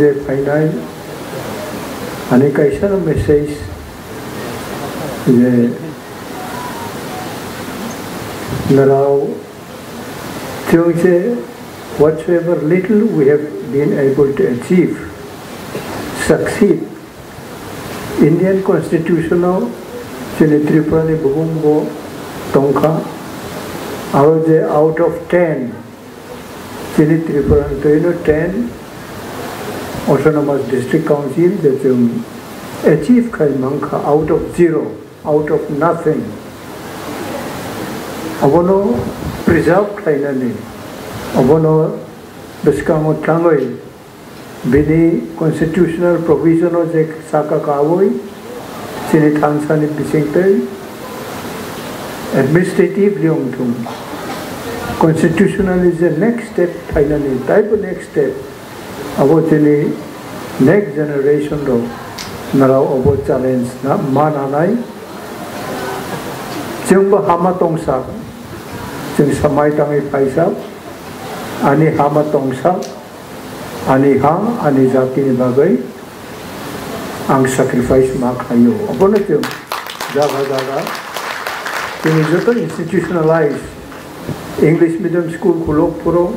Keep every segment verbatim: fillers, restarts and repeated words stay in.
je phainai, ani kaisa message je narao chwng je whatsoever little we have been able to achieve, succeed, Indian Constitution o chini Tripura ni bubung bo tongkha, aro je out of ten, chini Tripura ni twino ten Autonomous District Council je chwng achieve khai mankha out of zero, out of nothing. Abono preserve khlainani, abono bwskango thangwi bini constitutional provision o je saka kawi chini thansa ni bisingtwi administratively wngthung. Constitutional is the next step, phainani taibo next step. Abo chini next generation rok narao obo challenge na ma nanai. Chwngbo hama tongsa, chwng samai tangwi phaisa, ani hama tongsa, ani ha, ani jati ni bagwi ang sacrifice ma khlaio. Abono chwng jaga jaga chini joto institutionalize English medium school khulok phuru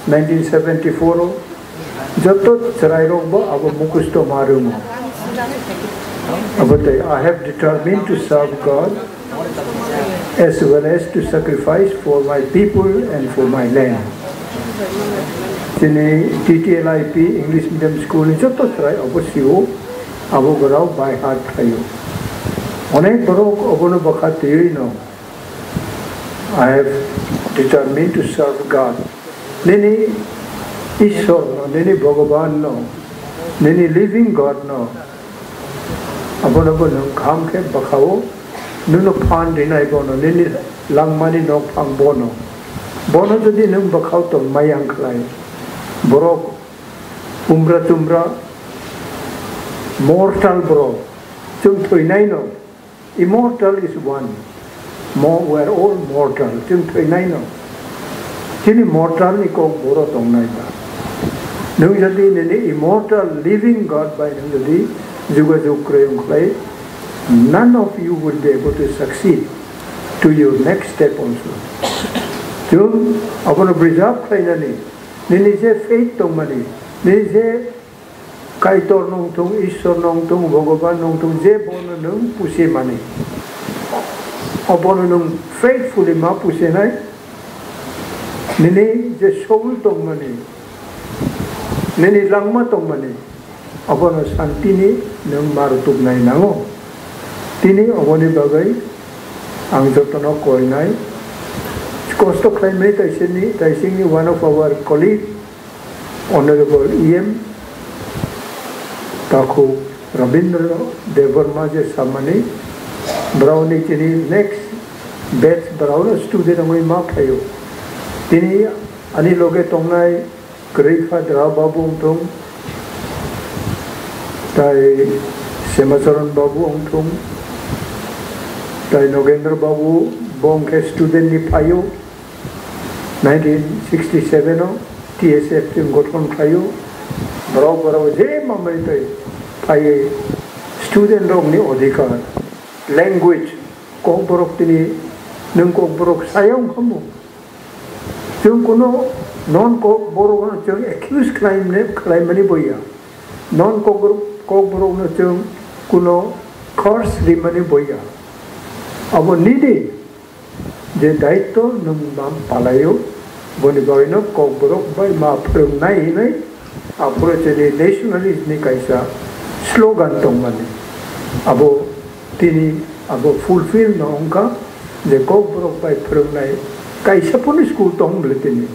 nineteen seventy-four o joto chwrairokbo abo mukhusto ma rwngo. Abo tei, "I have determined to serve God as well as to sacrifice for my people and for my land." Chini T T L I P English medium school ni joto chwrai abo sio, abo gorao by heart khlaio. Onek borok obono bwkha twiwi no, "I have determined to serve God." Nini Ishwar no, nini Bhagavan no, nini living God no, abono bo nwng kaham khe bwkhao, nwngno phan rinai bono, nini langmani nokphang bono. Bono jodi nwng bwkhao tongmai ang khlai, borok umra tumra, mortal borok, chwng thwinai no. Immortal is one. Mo-, we are all mortal. Chwng thwinai no. Chini mortal ni kok boro tongnai ba. Nwng jodi nini immortal living God bai nwng jodi jugajug kwrwi wng khlai, none of you will be able to succeed to your next step also. Chwng abono preserve khlainani, nini je faith tongmani, nini je Kaitor nung thung, Ishwar nung thung, Bhogoban nung thung, je bono nung pusi mani. Obono nung faithfully ma pusinai, nini je soul tongmani, nini langma tongmani, obono santini nung ma rutubnai nango. Tini oboni bagwi ang jotono koinai. Kosto khlaimani taisini, taisingni one of our colleague, Honorable E M Takhuk Rabindra Debbarma je samani, brao ni chini next batch brao no student wngwi ma phaio. Tini ani loge tongnai kwrwi kha Dra Babu wngthung, tai Semacharan Babu wngthung, tai Nogendra Babu, bo wngkhe student ni phaio. Nineteen sixty-seven o T S F chwng gothon khlaio. Borok, borok je mamani tei phaiwi student rokni odhikar, language, kokborok tini nwng kokborok saya wngkha mo. Chwng kuno non kokborokno chwng accuse khlaimani, khlaimani boya. Non kokborok, kokborokno chwng kuno curse rimani boya. Abo nini je daitto nwng ma palaio, boni bagwino kokborok bai ma phwrwngnai hinwi aphuru chini nationalist ni kaisa slogan tongmani. Abo tini abo fulfill no wngkha je kokborok bai phwrwngnai kaisa phano school tong bwle tini.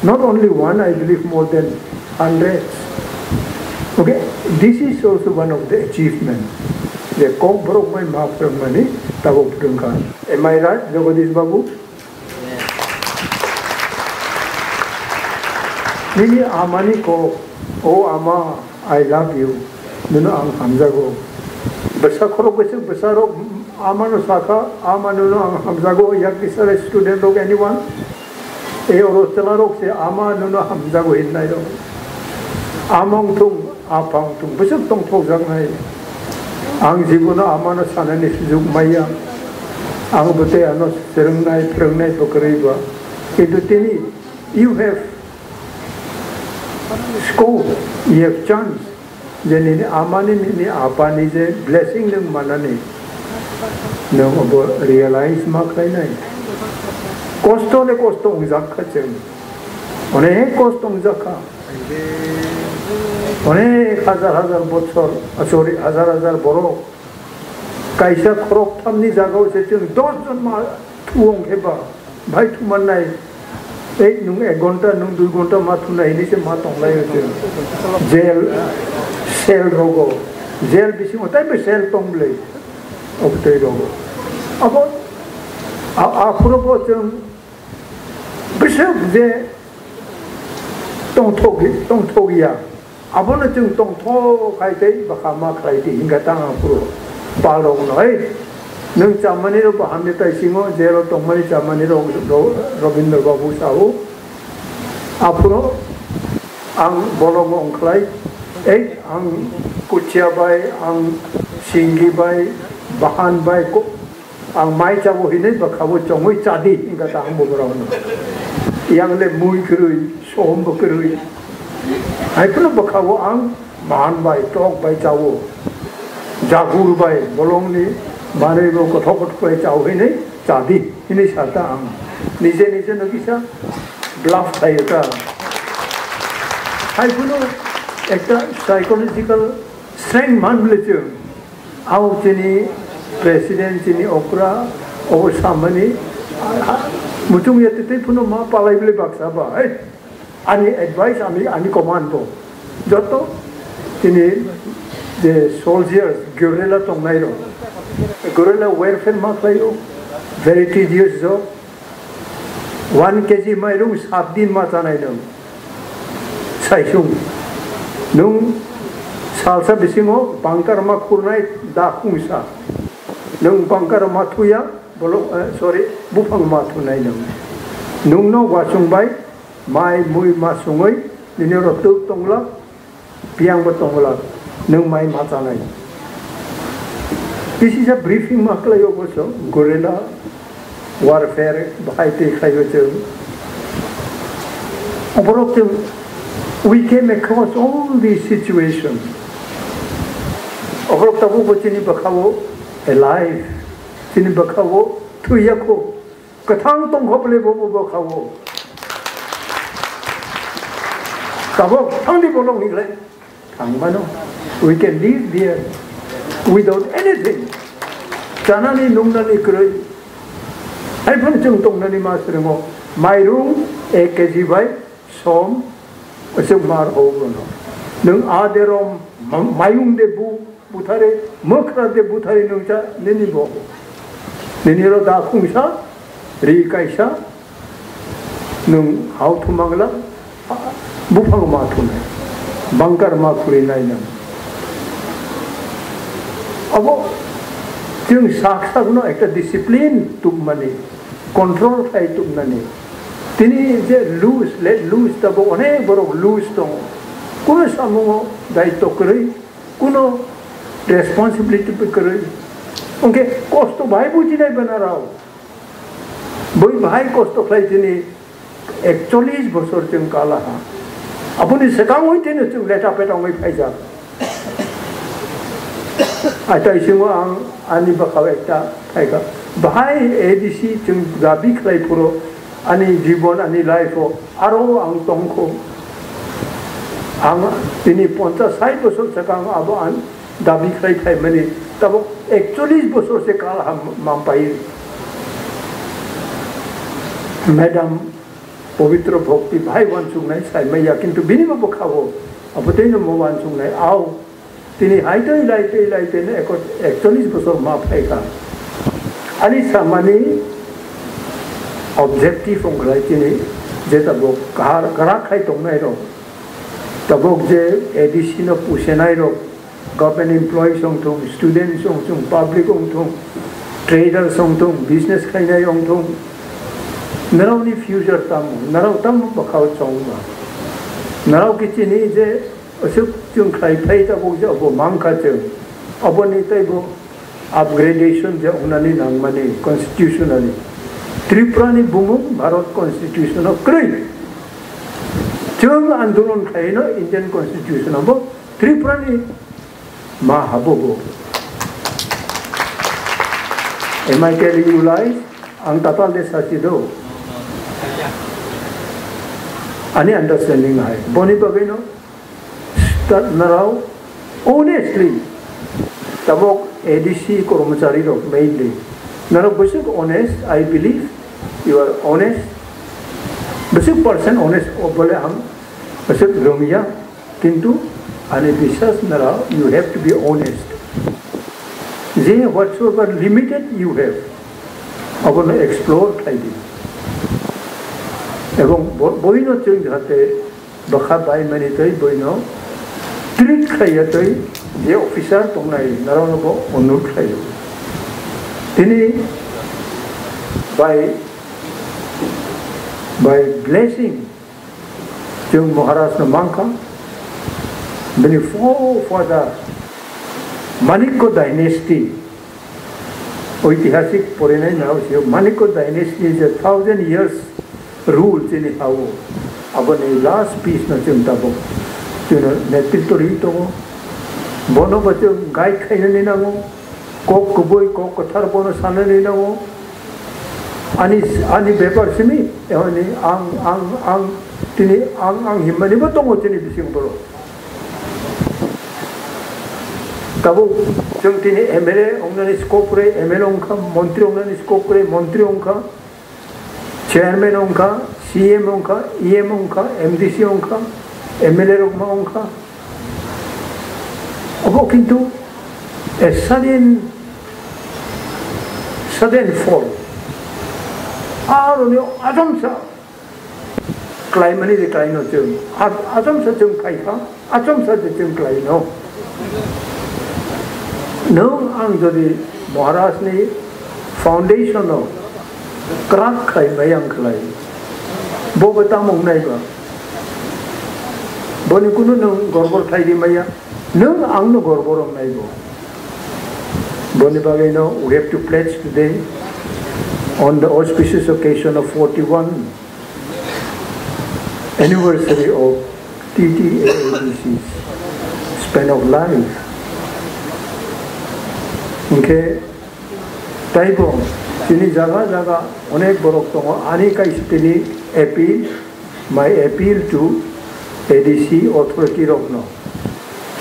Not only one, I believe more than hundreds. Okay, this is also one of the achievement. Je kokborok bai ma phwrwngmani tabuk phwrwngkha. Am I right, Jagadish Babu? Nini amani kok, "O ama, I love you," nono ang hamjago. Bwsa khorok bwswk bwsarok amano sakha, "Ama, nono ang hamjago," yak bisare student rok anyone? E oro chwlarok se, "Ama, nono hamjago," hinnai rok. Among thung, Aphang tung bwswk tongthokjaknai. Ang jibono amano sanani sujuk maya. Ang bwtwi ano swrwngnai, phwrwngnai bwkrwi ba. Kintu tini, you have scope, you have chance. Je nini amani, nini apani je blessing nwng manani, nwng obo realize ma khlainai. Kosto le kosto wngjak kha chwng. Onek kosto wngjak kha. Onek hajar hajar bochor, ah, sorry, hajar hajar borok. Kaisa khorok thamni jagao se chwng dos jon ma thuwong khe ba, bhai thumannai. Ei, nwng ek ghonta, nwng dui ghonta ma thunai hinwi se ma tonglaio chwng. Jail, cell rogo. Jail bisingo taibo cell tong bwlai. Obtwi rogo. Abo, a-, aphuru bo chwng bwswk je tongthok-, tongthokya. Abono chwng tongthok khai tei bwkha ma khlai di hinkha tang aphuru pal rok no, "Ei, nwng chamani rok bo hamya tai singo, jero tongmani chamani rok, ro-, Robindra Babu sao." Aphuru ang bolong ongkhlai, "Ei, ang Kuchia bai, ang Singi bai, Bahan bai, ko-, ang mai chabo hinwi bwkhao chongwi chadi," hinkha ta ang bo borok no. Yang le mui kwrwi, som bo kwrwi. Hai phano bwkhao ang man bai, tok bai chao. Jagur bai, bolongni manwi bo kothok kothok bai chao hinwi chadi hinwi sa ta ang. Nije nije no kisa bluff khai ta. Hai phano ekta psychological strength man bole chwng. Au chini president, chini okra, obo samani, a, a, muchung ya tete phuno ma palai bile baksa ba, eh? Ani advice, ani, ani command bo. Joto chini je soldiers, guerrilla tongnai ro. Guerrilla warfare ma khlai o, very tedious job. One K G mairung sat din ma chanai nwng. Saisung. Nwng salsa bisingo bangkar ma khurnai da khungsa. Nwng bangkar ma thuya, bolo, eh, sorry, buphang ma thunai nwng. Nwngno wasung bai, mai mui ma sungwi, nini oro twk tongla, Biyang bo tongla, nwng mai ma chanai. This is a briefing ma khlai o boso, guerrilla warfare bahai tei khlai o chwng. Oborok chwng, we came across all these situations. Oborok tabuk bo chini bwkhao alive, chini bwkhao thwiya kho. Kwthang tongkha bwle bo, bo, bo kha o. Tabok thangdi bolong hinglai. Thangmano. We can live there without anything. Chanani nungnani kwrwi. Hai phano chwng tongnani ma swrwngo. Mairung ek K G bai som, aswk mar o bono. Nwng a derom ma-, mayung de bu, buthari, mwkhra de buthari nwng cha nini bo. Nini ro da khungsa, ri kaisa, nwng hao thumangla, buphang ma thunai, bangkar ma khuri nai nwng. Abo, chwng sak sak no ekta discipline tubmani, control khai tubnani. Tini je loose, let loose, tabo onek borok loose tongo. Kuno samungo daityo kwrwi, kuno responsibility bo kwrwi. Hwnkhe kosto bahai bujinai bana rao. Bui bahai kosto khlai tini ekchollish bosor chwng kala ha. Aboni swkang oi tini chwng leta peta ongwi phaijak. Aita isingo ang ani bwkhao ekta phaikha. Bahai A D C chwng dabi khlai phuru ani jibon, ani life o aro ang tongkho. Ang tini ponchas sait bosor swkang abo ang dabi khlai phaimani. Tabuk ekchollish bosor se kal ham mampai. Madam Pabitra Bhakti bahai wansuknai saimaya, kintu bini bo bwkhao abo tei no mo wansuknai. Au, tini hai tei lai tei lai tei no eko-, ekchollish bosor ma phaikha. Ani samani objective wngkhlai tini je tabuk kahar, karak khai tongnai rok, tabuk je A D C no pusenai rok, government employees wngthung, students wngthung, public wngthung, traders wngthung, business khlainai wngthung, norokni future tamo, norok tamo bwkhao chongma? Norok khe chini je Aswk chwng khlai phai tabuk je obo mankha chwng. Oboni teibo upgradation je wngnani nangmani constitutionally. Tripurani bumung Bharat Constitution o kwrwi. Chwng andolon khlaino Indian Constitution o bo Tripurani ma habo bo. Am I telling you lies? Ang tatal de sachi do. Ani understanding hai. Boni bagwi no ta-, narao honestly, tabok A D C kormochari rok mainly. Narao bwswk honest, I believe you are honest. Bwswk percent honest o bole ang bwswk rwngya, kintu ani biswas narao, you have to be honest. Je whatsoever limited you have, abono explore khlai di. Ebong bo-, boino chwng jahate bwkha bai mani twi boino treat khlaiya twi je officer tongnai narokno bo onurod khlaio. Tini by, by blessing chwng Maharaj no mankha, bini forefather Manikya dynasty, oitihasik porinai nao sio Manikya dynasty je thousand years rule chini hao, aboni last piece no chwng tabuk chwngno netritw rwi tongo. Bono bo chwng guide khainani nango, kok kubui, kok kwthar bono sanani nango. Ani, ani bepar simi, ani ang, ang, ang, tini ang, ang himmani bo tongo chini bising borok. Tabuk chwng tini M L A wngnani scope kwrwi, M L A wngkha, montri wngnani scope kwrwi, montri wngkha, chairman wngkha, C M wngkha, E M wngkha, M D C wngkha, M L A rok ma wngkha. Obo kintu a sudden, sudden fall. Aroni ajamsa klaimani de klaino chwng. A-, ajamsa chwng khaikha, ajamsa de chwng klaino. Nwng ang jodi Maharaj ni foundation o crack khlai bai ang khlai. Bo bo tamo wngnai ba. Boni kunu nwng gorbor khlai di maya. Nwng ang no gorbor wngnai bo. Boni bagwi no we have to pledge today on the auspicious occasion of forty-one anniversary of T T A A D C's span of life. Hwnkhe taibo chini jaga jaga onek borok tongo, ani kaisa tini appeal, my appeal to A D C authority rokno,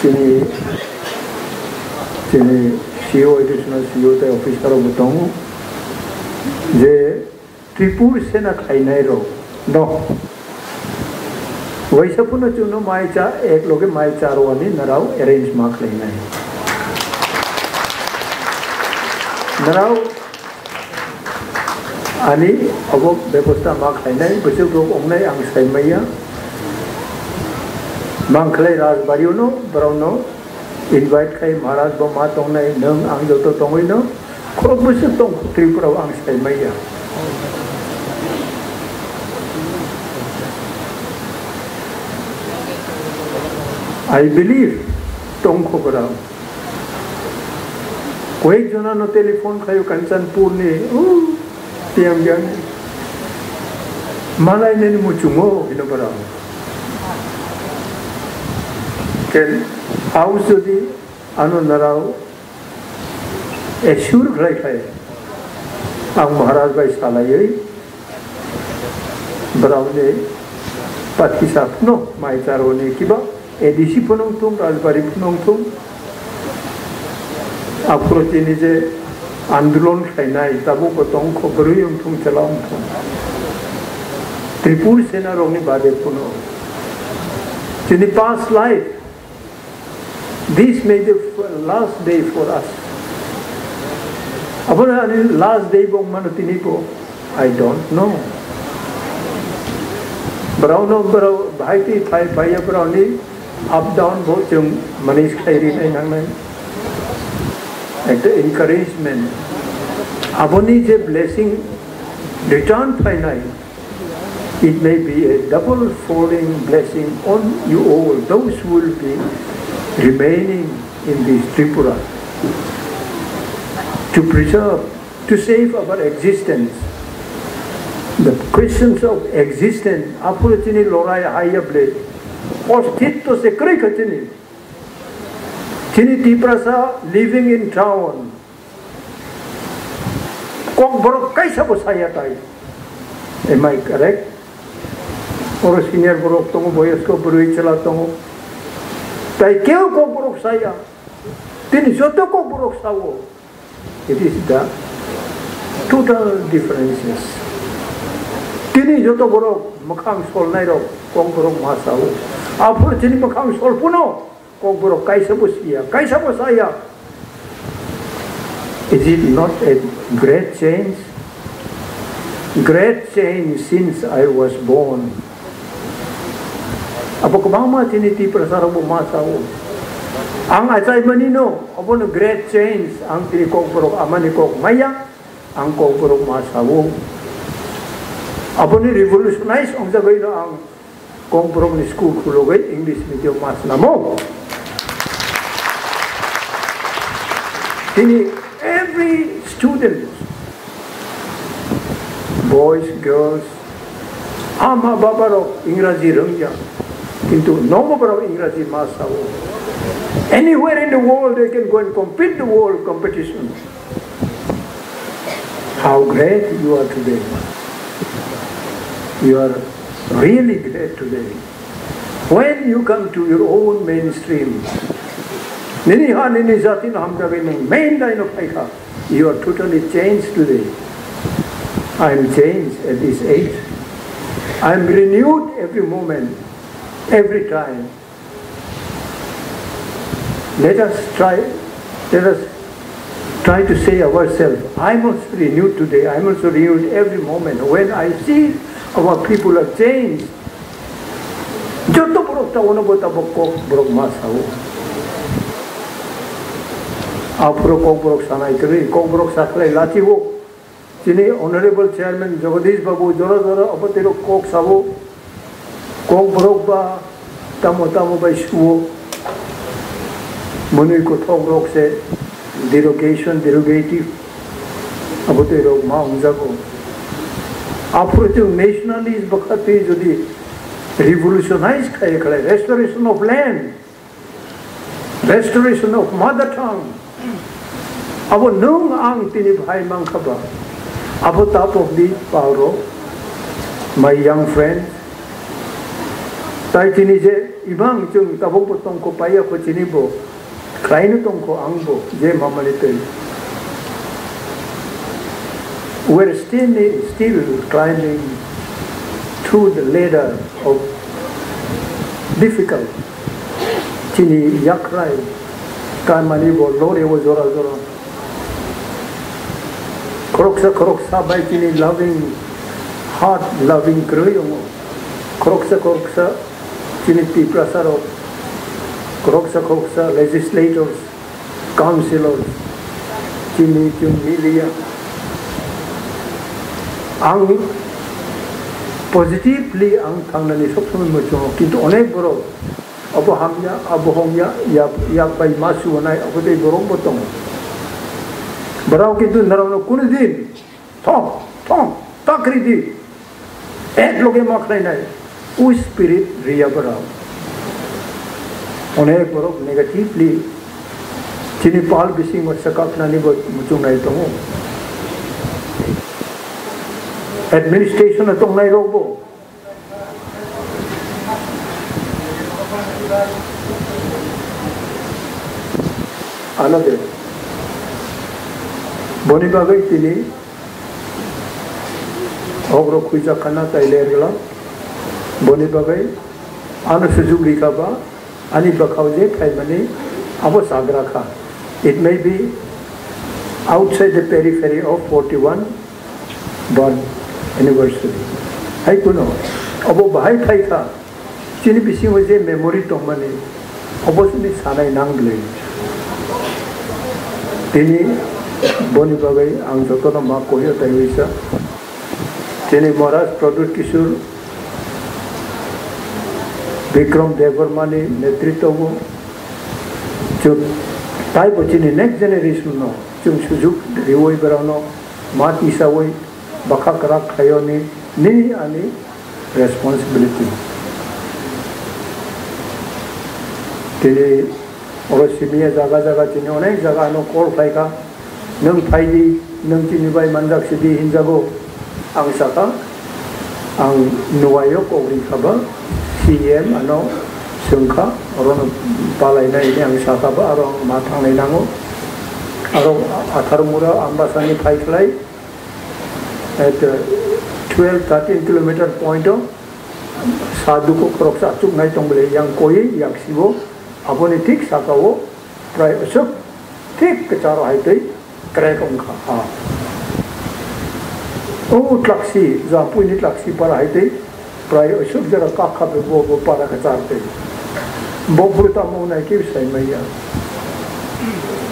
chini, chini C O, additional C O tei officer rokbo tongo je Tripur Sena khainai rok no waisa phano chwngno mai cha, ek loge mai cha rwani narao arrange ma khlainai. Narao ani obo bebosta ma khlainai, bwswk rok wngnai ang sai maya. Mang khlai Rajbari-o no, borok no invite khai Maharaj bo ma tongnai, nwng ang joto tongwi no, khorok bwswk tong Tripura o ang sai maya. I believe tongkho borok. Koyek jona no telephone khayo Kanchanpur ni, uh, T M Gang. Malai nini muchungo hino borok. Ken house jodi ano narao assure khlai khai, ang Maharaj bai salaiwi borokni pathisa phano mai charwni kiba A D C phano wngthung, Rajbari phano wngthung, aphuru chini je andolon khlainai tabuk bo tongkho bwrwi wngthung, chwla wngthung, Tripur Sena rokni bade phano chini past life. This may be the f-, last day for us. Abono ani last day bo wngmano tini bo, I don't know. Borokno borok bahai twi phai phaiya borokni up down bo chwng manage khai rinai nangnai. Ekta encouragement. Aboni je blessing return phainai. It may be a double falling blessing on you all, those who will be remaining in this Tripura, to preserve, to save our existence. The questions of existence, aphuru chini lorai haiya ble, ostitto se kwrwi kha chini. Chini Tiprasa living in town, Kokborok kaisa bo saya tai. Am I correct? Oro senior borok tongo, boyosko bwrwi chwla tongo. Tai keu Kokborok saya. Tini joto Kokborok sao. It is the total differences. Tini joto borok mwkhang solnai rok Kokborok ma sao. Aphuru tini mwkhang sol puno. Kokborok kaisa bo siya, kaisa bo saya. Is it not a great change? Great change since I was born. Abo kwbangma chini Tiprasa rok bo ma sao. Ang achai mani no, abono great change, ang tini Kokborok amani kok maya, ang Kokborok ma sao. Aboni revolutionize ongjagwi no ang Kokborokni school khulugwi English medium ma snamo. Tini every student, boys, girls, ama baba rok Ingraji rwngya, kintu nomo borok Ingraji ma sao. Anywhere in the world they can go and compete the world competition. How great you are today. You are really great today. When you come to your own mainstream, nini ha nini jati no hamjagwi nwng main dai no phaikha, you are totally changed today. I am changed at this age. I am renewed every moment, every time. Let us try, let us try to say ourselves, "I am also renewed today, I am also renewed every moment." When I see our people are changed, joto borok ta ono bo tabok Kokborok ma sao. Aphuru Kokborok sanai kwrwi, Kokborok sakhlai lachiwo. Chini Honorable Chairman Jagadish Babu jora jora abotirok kok sabo, Kokborok ba tamo tamo bai suo, mwnwi kothok rok se derogation, derogative, abotirok ma wngjago. Aphuru chwng nationalist bwkha twi jodi revolutionize khai khlai, restoration of land, restoration of mother tongue. Abo nwng ang tini bahai mankha ba. Abo tap of the power of my young friend. Tai tini je imang chwng tabok bo tongkho paiya kho chini bo. Khlaino tongkho ang bo je mamani tei. We're still, still climbing through the ladder of difficult. Chini yakrai, kaimani bo lore o jora jora. Khoroksa khoroksa bai chini loving, heart loving kwrwi wngo. Khoroksa khoroksa chini Tiprasa rok, khoroksa khoroksa legislators, councillors, chini chwng media. Ang positively ang thangnani sob somoi muchungo, kintu onek borok abo hamya, abo hongya, yak, yak bai ma suanai, abo tei borok bo tongo. Borok kintu norokno kunu din thong, thong, takri di. Ek loge ma khlainai, u spirit riya borok. Onek borok negatively chini pal bisingo sakaknani bo muchungnai tongo. Administration o tongnai rok bo. Ano de. Boni bagwi tini Hok rok khuijak khana tai ler gla. Boni bagwi ano sujuk rikha ba ani bwkhao je phaimani abo chagra kha. It may be outside the periphery of forty-one born anniversary. Hai kuno abo bahai phai kha. Chini bisingo je memory tongmani, obo chini sanai nang bwlwi. Tini boni bagwi ang jotono ma kohio taiwi sa. Chini Maharaj Pradyut Kishore Bikram Debbarma ni netritwo o chwng taibo chini next generation no chwng sujuk riwi borokno ma tisawi bwkha kwrak khaio ni nini ani responsibility. Tini oro simiya jaga jaga chini onek jaga ano call khlaikha, "Nwng phaidi, nwng chini bai manjak sidi," hinjago. Ang saka, ang nuwaio kok ri khaba, C M ano swngkha, orono palainai hwnwi ang saka ba, aro ang ma thangnai nango. Aro Atharmura Ambasani phai khlai, at twelve thirteen kilometer point o, sa duko khoroksa achuknai tong bole, yang koi, yak sibo, aboni thik saka o, prai osok, thik kwcharo hai twi, crack wngkha ha. O tlaksi, Jampui ni tlaksi para hai twi, prai osok jora kakha be bo, bo para kwchar twi. Bo bwrwi tamo nai khe sai maya.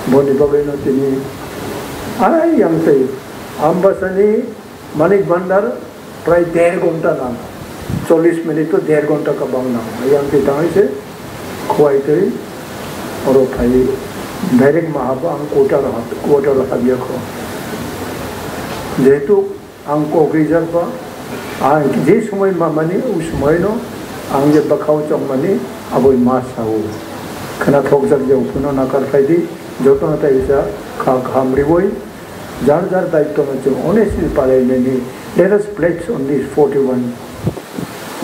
Boni bagwi no tini, ai yang twi, Ambasani Manik Bhandar prai der ghonta nang, chollish minute to der ghonta kwbang nang. Yang twi tangwi se khuwai twi oro phai direct ma habo ang quarter hab, quarter habya kho. Jehetu ang kok rijak ba, ang je somoi mamani o somoi no ang je bwkhao chongmani aboi ma sao. Khwnathokjak je o phano nakar khlai di, jotono tai sa kha kaham riwi, jar jar daitwno chwng honestly palainani. Let us pledge on this forty-one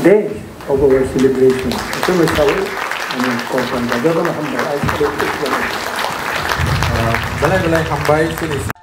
days of our celebration. Chwngno sawi, ani kok ang jotono hambai, I salute this one. Ah, belai belai hambai chini